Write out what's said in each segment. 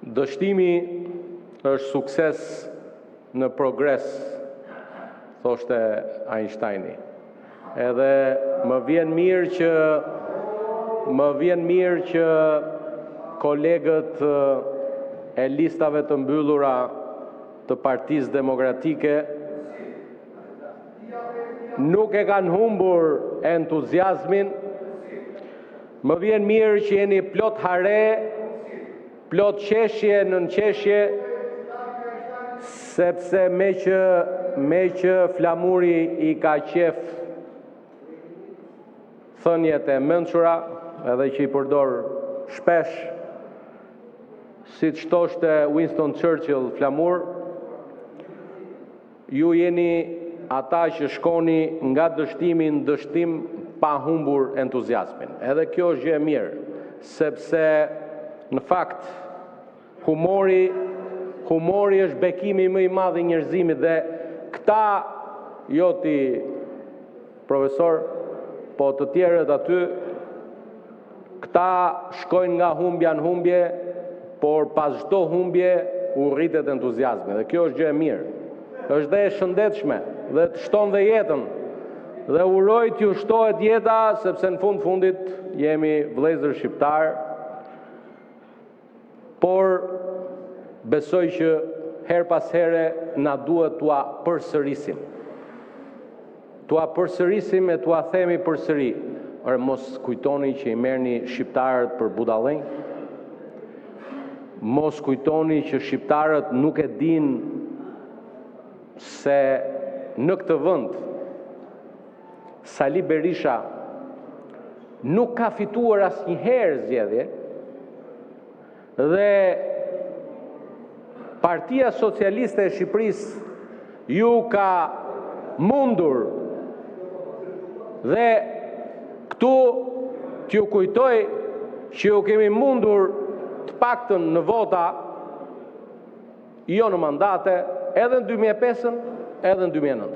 Dështimi është sukses në progres, thoshte Einsteini. Edhe më vjen mirë që më vjen mirë që kolegët e listave të mbyllura të Partisë Demokratike nuk e kanë humbur entuziazmin. Më vjen mirë që jeni plot hare, plot qeshje nën qeshje, sepse meqë meqë Flamuri i ka qejf thëniet e mençura edhe që i përdor shpesh, siç thoshte Winston Churchill, Flamur, ju jeni ata që shkoni nga dështimi në dështim pa humbur entuziazmin. Edhe kjo është gjë e mirë, sepse në fakt humori humori është bekimi më i madh i njerëzimit dhe këta jo ti profesor, po të tjerët aty këta shkojnë nga humbja në humbje, por pas çdo humbje u rritet entuziazmi dhe kjo është gjë e mirë. Është dhe e shëndetshme dhe të shton dhe jetën. Dhe uroj t'ju shtohet jeta sepse në fund fundit jemi vëllezër shqiptarë. Por besoj që herë pas here na duhet t'ua përsërisim. T'ua përsërisim e t'ua themi përsëri. Ore mos kujtoni që i merrni shqiptarët për budallenj? Mos kujtoni që shqiptarët nuk e dinë se në këtë vend Sali Berisha nuk ka fituar asnjëherë zgjedhje dhe Partia Socialiste e Shqipërisë ju ka mundur dhe këtu t'ju kujtoj që ju kemi mundur të paktën në vota, jo në mandate, edhe në 2005-ën, edhe në 2009-ën.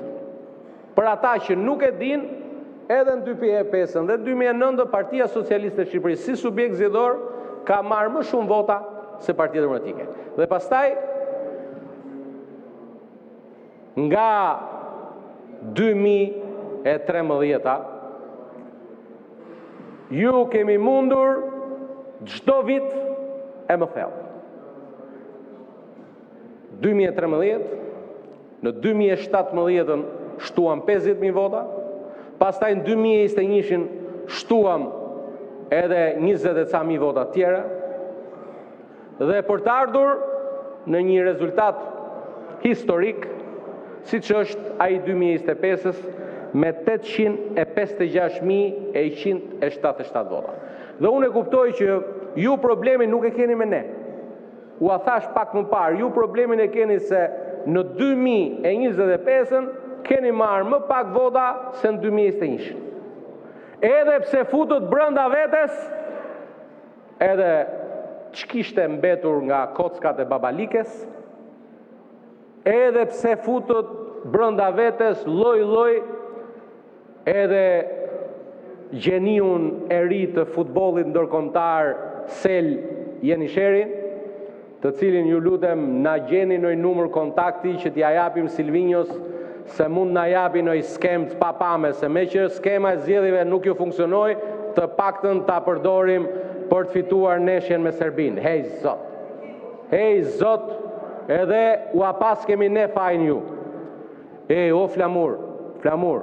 Për ata që nuk e dinë, edhe në 2005-ën dhe 2009-ën Partia Socialiste e Shqipërisë si subjekt zgjedhor ka marrë më shumë vota se Partia Demokratike. Dhe pastaj nga 2013-a ju kemi mundur çdo vit e më thellë. 2013, në 2017-ën shtuam 50.000 vota, pastaj në 2021-shin shtuam edhe 20 e ca mijë vota të tjera, dhe për të ardhur në një rezultat historik, siç është ai i 2025-ës, me 856.177 vota. Dhe unë e kuptoj që ju problemin nuk e keni me ne. Ua thashë pak më parë, ju problemin e keni se në 2025-ën keni marrë më pak vota se në 2021-shin. Edhe pse futët brenda vetes edhe ç'kishte mbetur nga kockat e babalikes, edhe pse futët brenda vetes lloj-lloj edhe gjeniun e ri të futbollit ndërkombëtar Sel Jenisherin, të cilin ju lutem na gjeni ndonjë numër kontakti që t'ia japim Silvinjos se mund na japi ndonjë skemë të papame, se meqë skema e zgjedhjeve nuk ju funksionoi, të paktën ta përdorim për të fituar ndeshjen me Serbinë. Hej Zot. Hej Zot, edhe ua paskemi ne fajin ju. Ej, o Flamur, Flamur,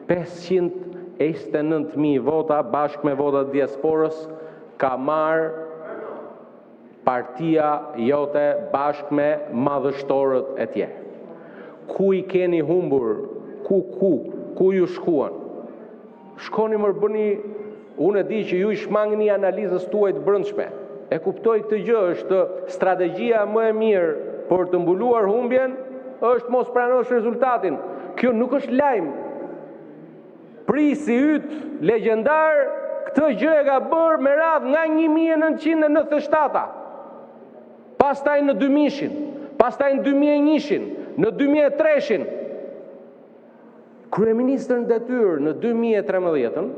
529.000 vota bashkë me votat e diasporës ka marrë partia jote bashkë me madhështorët e tjerë. Ku i keni humbur? Ku, ku, ku ju shkuan? Shkoni më bëni, unë e di që ju i shmangni analizës tuaj të brendshme. E kuptoj këtë gjë, është strategjia më e mirë për të mbuluar humbjen, është mos pranosh rezultatin. Kjo nuk është lajm. Prisi yt legjendar këtë gjë e ka bërë me radhë nga 1997-a. Pastaj në 2000-shin, pastaj në 2001-shin, në 2003-shin. Kryeministër në detyrë në 2013-ën,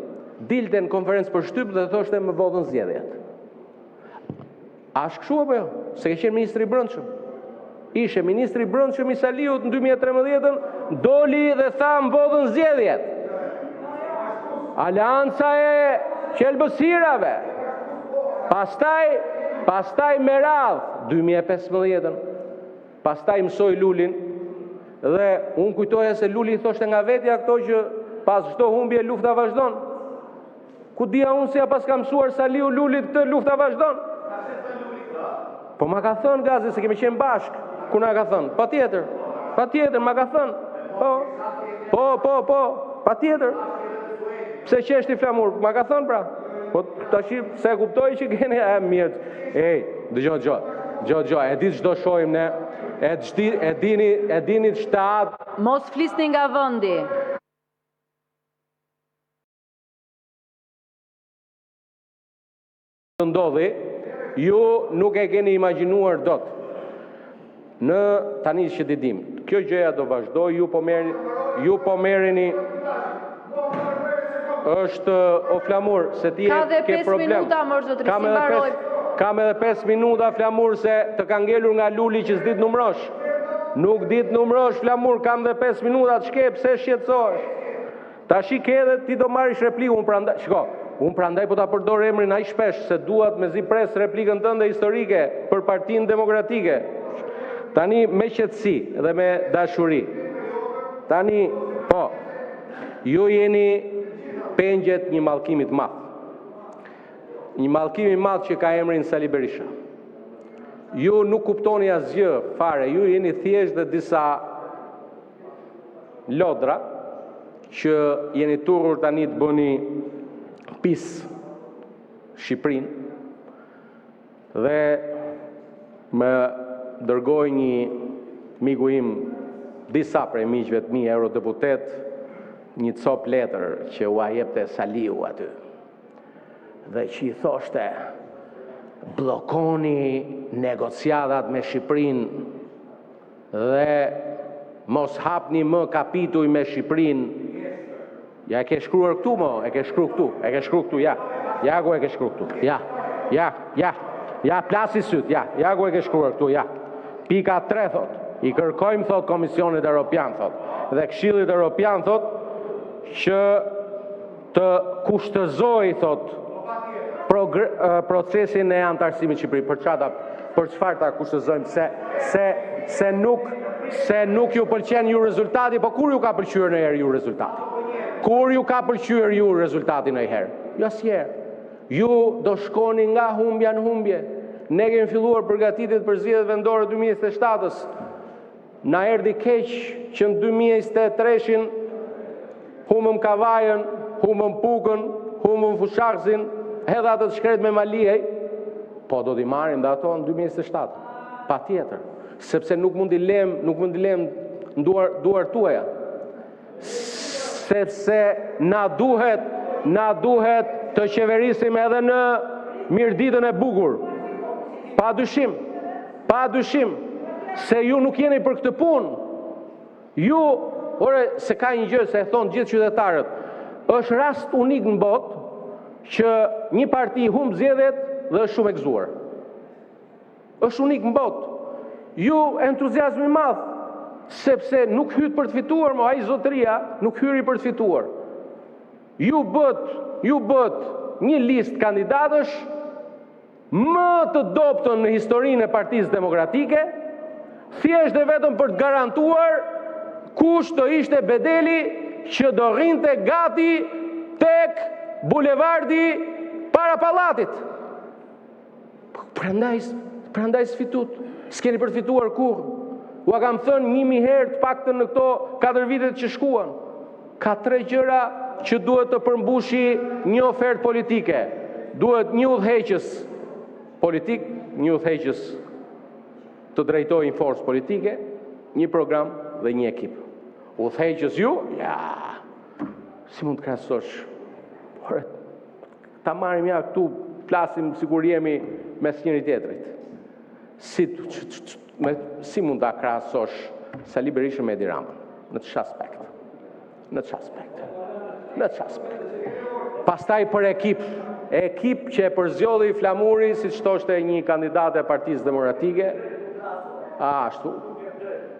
dilte në konferencë për shtyp dhe thoshte më vodhën zgjedhjet. A është kështu apo jo? Se ke qenë ministër i Brendshëm. Ishe ministër i Brendshëm i Saliut në 2013-ën, doli dhe tha më vodhën zgjedhjet. Aleanca e qelbësirave. Pastaj, pastaj me radhë, 2015-ën, pastaj mësoi Lulin dhe unë kujtoja se Luli i thoshte nga vetja këto që pas çdo humbje lufta vazhdon. Ku dija unë se ia paska mësuar Saliu Lulit këtë lufta vazhdon? Po ma ka thënë Gazi se kemi qenë bashkë kur na ka thënë. Patjetër, patjetër ma ka thënë. Po, po, po, po, patjetër. Pse qesh ti Flamur? Ma ka thënë pra. Po tashi se e kuptoj që keni e mirë. Ej, dëgjo, dëgjo. Dëgjo, dëgjo, e di ç'do shohim ne. E di, e dini, e dini ç'teatër Mos flisni nga vendi. Të ndodhi, ju nuk e keni imagjinuar dot. Në tani që t'i dim, kjo gjëja do vazhdojë, ju po merrni, ju po merreni është o Flamur, se ti Ka dhe ke 5 problem. minuta, mor zotëri, Kam si edhe mbaroj. Kam edhe 5 minuta Flamur se të ka ngelur nga Luli që s'di të numërosh. Nuk di të numërosh Flamur, kam dhe 5 minuta, ç'ke, pse shqetësohesh? Tashi ke edhe ti do marrësh replikë, unë prandaj, shiko, unë prandaj po ta përdor emrin aq shpesh se dua të mezi pres replikën tënde historike për Partinë Demokratike. Tani me qetësi dhe me dashuri. Tani, po, ju jeni pengjet një mallkimi të madh. Një mallkim i madh që ka emrin Sali Berisha. Ju nuk kuptoni asgjë fare, ju jeni thjesht dhe disa lodra që jeni turrur tani të bëni pis Shqipërinë dhe më dërgoi një miku im, disa prej miqve të mi eurodeputet, një copë letër që ua jepte Saliu aty. Dhe që i thoshte, bllokoni negociatat me Shqipërinë dhe mos hapni më kapituj me Shqipërinë. Ja e ke shkruar këtu, mo, e ke shkruar këtu, e ke shkruar këtu, ja. Ja ku e ke shkruar këtu. Ja. Ja, ja. Ja plasi syt, ja. Ja ku e ke shkruar këtu, ja. Pika 3 thot. I kërkojmë thot Komisionit Evropian thot dhe Këshillit Evropian thot që të kushtëzoj thot procesin e anëtarësimit në Shqipëri. Për çfarë ta, për çfarë ta kushtëzojmë se se se nuk se nuk ju pëlqen ju rezultati, po kur ju ka pëlqyer ndonjëherë ju rezultati? Kur ju ka pëlqyer ju rezultati ndonjëherë? Jo asnjëherë. Ju do shkoni nga humbja në humbje. Ne kemi filluar përgatitjet për zgjedhjet vendore 2027-s. Na erdhi keq që në 2023-shin humbëm Kavajën, humbëm Pukën, humbëm Fushë-Arrëzin, edhe atë të shkretë Memaliaj, po do t'i marrim dhe ato në 2027. Patjetër, sepse nuk mund t'i lëm, nuk mund t'i lëm në duar duart tuaja. Sepse na duhet, na duhet të qeverisim edhe në Mirditën e bukur. Pa dyshim, pa dyshim se ju nuk jeni për këtë punë. Ju, ore, se ka një gjë se e thonë gjithë qytetarët, është rast unik në botë që një parti humb zgjedhjet dhe është shumë e gëzuar. Është unik në botë. Ju entuziazmi i madh, sepse nuk hyt për të fituar, mo ai zotëria nuk hyri për të fituar. Ju bët, ju bët një listë kandidatësh më të dobtën në historinë e Partisë Demokratike, thjesht dhe vetëm për të garantuar kush do ishte bedeli që do rrinte gati tek bulevardi para pallatit. Po, prandaj, prandaj s'fitut, s'keni për të fituar kurrë. Ua kam thënë 1000 herë të paktën në këto 4 vitet që shkuan. Ka tre gjëra që duhet të përmbushi një ofertë politike. Duhet një udhëheqës politik, një udhëheqës të drejtojë një forcë politike, një program dhe një ekip. Udhëheqës ju? Ja. Si mund të krahasosh? Ore, ta marrim ja këtu, flasim sikur jemi mes njëri tjetrit. Si, me, si mund ta krahasosh Sali Berishën me Edi Ramën? Në ç'aspekt? aspekt? Në ç'aspekt? aspekt? Në ç'aspekt? aspekt? Pastaj për ekip. Ekip që e përzgjodhi Flamuri, siç thoshte një kandidate e Partisë Demokratike. Ashtu.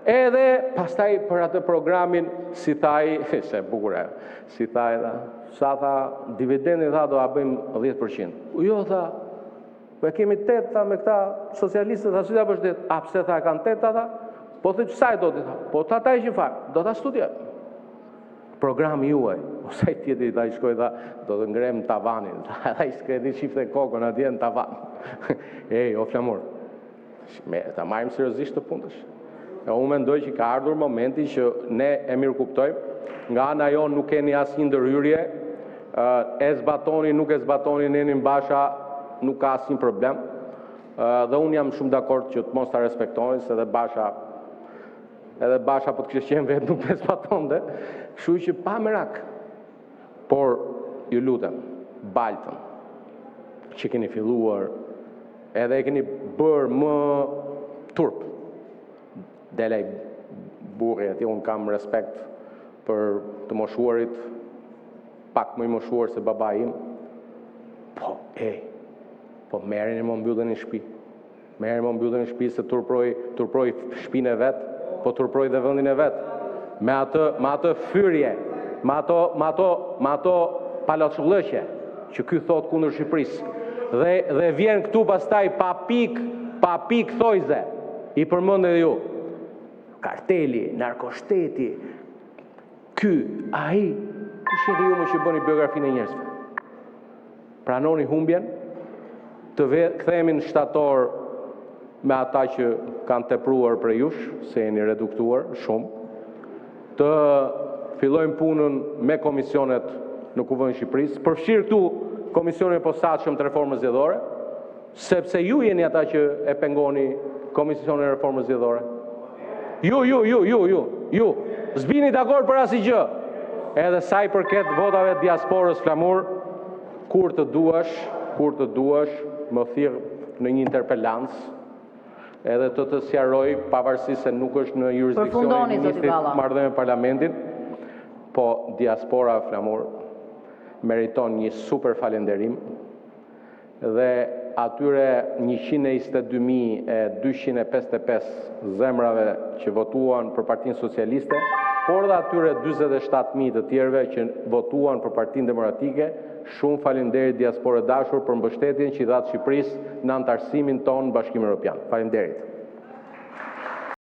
Edhe pastaj për atë programin, si tha ai, se e bukur ajo, si tha ai, tha, sa tha, dividendin tha do ta bëjmë 10%. Jo tha, po e kemi 8 tha me këta socialistët, tha si ta bësh 10? A pse tha e kanë 8 ata? Po tha sa e do ti tha? Po ta ta heqim fare. Do ta studiojmë. Programi juaj, ose ai tjetri tha i shkoi tha, do të ngremë tavanin. Ai i shkreti shifte kokën atje në tavan. Ej, o Flamur, me, ta marrim seriozisht këtë punë tash. E unë mendoj që ka ardhur momenti që ne e mirëkuptojmë, nga ana jonë nuk keni asnjë ndërhyrje, e zbatoni, nuk e zbatoni nenin Basha, nuk ka asnjë problem. Dhe unë jam shumë dakord që të mos ta respektoni, se edhe Basha edhe Basha po të kishte qenë vetë nuk e zbatonte. Kështu që pa merak. Por ju lutem, baltën që keni filluar edhe e keni bërë më turp. Del ai burri atje, unë kam respekt për të moshuarit, pak më i moshuar se babai im. Po, e, po merreni mo mbylleni në shtëpi. Merreni mo mbylleni në shtëpi se turproi, turproi shtëpinë e vet, po turproi dhe vendin e vet. Me atë, me atë fyrje, me ato, me ato, me ato palaçullëqe që ky thotë kundër Shqipërisë. Dhe dhe vjen këtu pastaj pa pikë, pa pikë thojze. I përmend edhe ju. Karteli, narkoshteti, ky, ai, kush jeni ju më që bëni biografinë e njerëzve? Pranoni humbjen, të ve, kthehemi në shtator me ata që kanë tepruar prej jush, se jeni reduktuar shumë, të fillojmë punën me komisionet në Kuvendin e Shqipërisë, përfshirë këtu Komisionin e Posaçëm të Reformës Zgjedhore, sepse ju jeni ata që e pengoni Komisionin e Reformës Zgjedhore. Ju, ju, ju, ju, ju, ju, s'bini dakord për asnjë gjë. Edhe sa i përket votave të diasporës Flamur, kur të duash, kur të duash, më thirr në një interpelancë edhe të të sqaroj, pavarësisht se nuk është në jurisdiksionin e Përfundoni, zoti ministrit Balla. marrëdhënieve me parlamentin, po diaspora Flamur meriton një super falënderim dhe atyre 122.255 zemrave që votuan për Partinë Socialiste, por edhe atyre 47.000 të tjerëve që votuan për Partinë Demokratike, shumë faleminderit diasporë e dashur për mbështetjen që i dhatë Shqipërisë në anëtarësimin tonë në Bashkimin Evropian. Faleminderit.